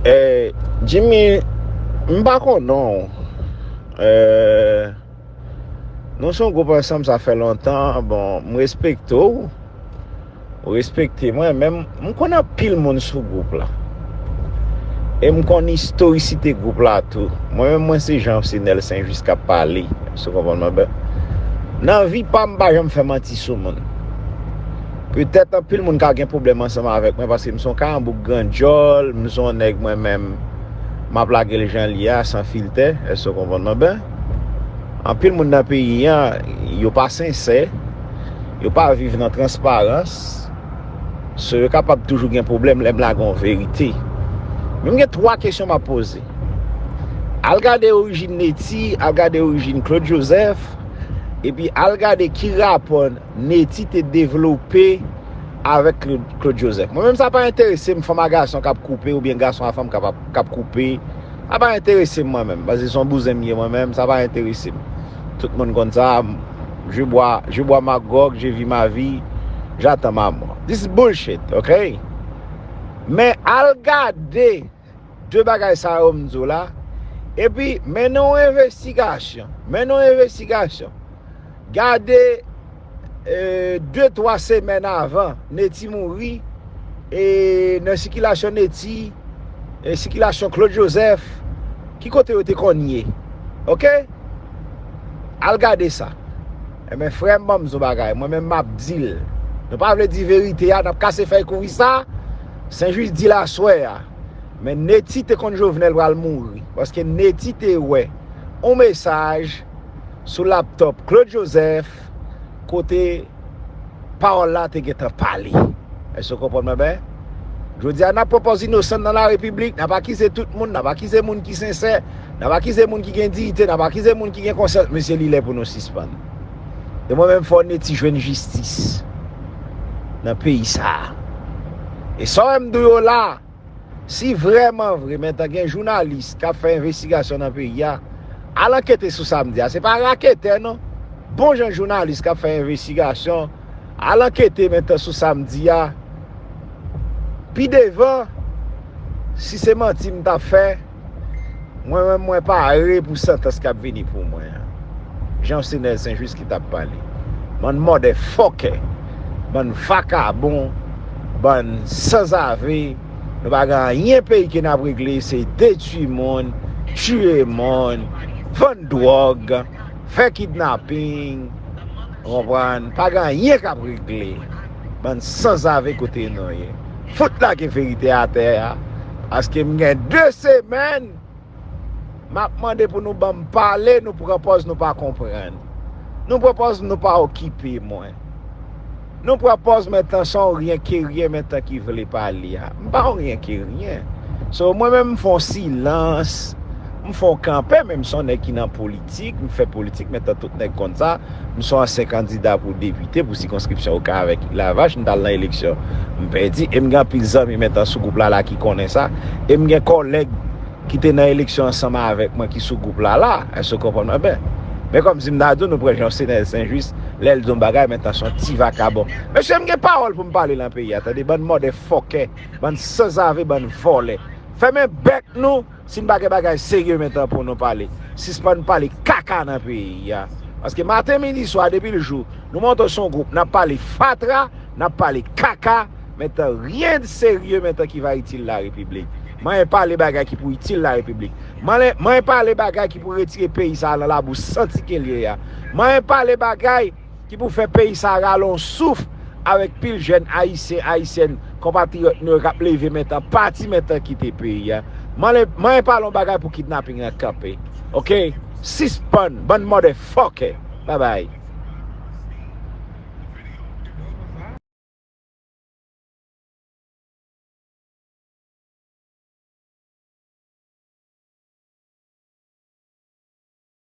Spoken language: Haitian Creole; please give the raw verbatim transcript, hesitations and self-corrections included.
Eh, Jimmy, m pa konnen w. Eh, nou se yon gwoup ansanm, sa fè lontan. Bon, m respekte w. Ou respekte mwen, men m, m konn anpil moun sou gwoup la. E m konn istorisite gwoup la tou. Mwen menm, mwen se Jean Senel Saint-Just k ap pale. Èske w konprann mwen byen? Nan vi pa m, m pa janm fè manti sou moun. Petèt anpil moun ka gen pwoblèm ansanm avèk mwen paske m se yon karanbouk gran djòl, m se yon nèg mwen menm, m ap lage l jan l ye a, san filtè. Èske w konprann mwen byen? Anpil moun nan peyi an, yo pa sensè, yo pa viv nan transparans, so yo kapab toujou gen pwoblèm lè m lage yon verite. Men m gen twa kesyon m ap poze. Al gade orijin Netty, al gade orijin Claude Joseph, epi al gade ki rapò Netty te devlope avèk Claude, Claude Joseph. Mwen menm, sa pa enterese m, fanm a gason k ap koupe oubyen gason a fanm k ap, k ap koupe. Sa pa enterese m mwen menm, paske se yon bouzen m ye mwen menm, sa pa enterese m. Tout moun konn sa, je bois, je bois ma grog, je vis ma vie, j'attends ma mort. This is bullshit, ok? Men al gade de bagay sa yo m di w la, epi mennen yon envestigasyon, mennen yon envestigasyon. Gade, eh, de, twa semèn avan Netty mouri, e nan sikilasyon Netty, e sikilasyon Claude Joseph, ki kote yo te konn ye? Ok? Al gade sa. Enben, frè m, ban m di w bagay, mwen menm m ap di l. Nou pa vle di verite a, n ap kase fèy kouri sa, Saint-Just di l aswè a. Men Netty te konn Jovenel pral mouri, paske Netty te wè yon mesaj sou laptòp Claude Joseph, kote pawòl la te gentan pale. Èske w konprann mwen byen? Jodi a, n ap pran pòz inosan nan larepiblik, n ap akize tout moun, n ap akize moun ki sensè, n ap akize moun ki gen diyite, n ap akize moun ki gen konsyans. Mesye, li lè pou nou sispann. E mwen menm, fò Netty jwenn jistis nan peyi sa a. E sa w wè m di w yo la, si vrèman vre, mentan gen jounalis k ap fè envestigasyon nan peyi a, al ankete sou sa m di a. Se pa raketè, non. Bon jan jounalis k ap fè envestigasyon, al ankete mentan sou sa m di a. Pi devan, si se manti m t ap fè, mwen menm, mwen pare pou santans k ap vini pou mwen an. Jean Senel Saint-Just ki t ap pale. Bann motherfucker, bann vakabon, bann sanzave. Nou pa gen anyen peyi ke n ap regle, se detwi moun, tiye moun, vann dwòg, fè kidnaping, w konprann? Pa gen anyen k ap regle. Bann sanzave kote nou ye. Fout lage verite atè a, paske m gen de semèn m ap mande pou nou ban m pale, nou pran pòz nou pa konprann. Nou pran pòz nou pa okipe mwen. Nou pran pòz mentan se yon ryen ke ryen mentan ki vle pale a. M pa yon ryen ke ryen. So, mwen menm, m fè yon silans, m fè yon kanpe, men m se yon nèg ki nan politik, m fè politik, mentan tout nèg konn sa. M se yon ansyen kandida pou depite pou sikonskripsyon Okay avèk Lavach, m t al nan eleksyon, m pèdi, e m gen anpil zanmi mentan sou gwoup la la ki konnen sa, e m gen kòlèg ki te nan eleksyon ansanm avèk mwen ki sou gwoup la la, èske w konprann mwen byen? Men kòmsi m ta di w, nou pran Jean Senel Saint-Just, lè l di yon bagay, mentan se yon ti vakabon. Mesye, m gen pawòl pou m pale nan peyi a, tande, bann motherfucker, bann sanzave, bann vòlè. Fèmen bèk nou, si n pa gen bagay serye mentan pou nou pale. Sispann pale kaka nan peyi a. Paske maten, midi, swa, depi l jou, nou monte sou yon gwoup, n ap pale fatra, n ap pale kaka, mentan ryen de serye mentan ki va itil larepiblik. Manyen pale bagay ki pou itil larepiblik. Manyen, manyen pale bagay ki pou retire peyi sa a nan labou santi ke l ye a. Manyen pale bagay ki pou fè peyi sa a rale yon souf avèk pil jèn ayisyen, ayisyèn, konpatriyòt nou yo k ap leve mentan, pati mentan kite peyi a. Manyen, manyen pale yon bagay pou kidnaping nan kanpe. Ok? Sispann, bann motherfucker. Babay.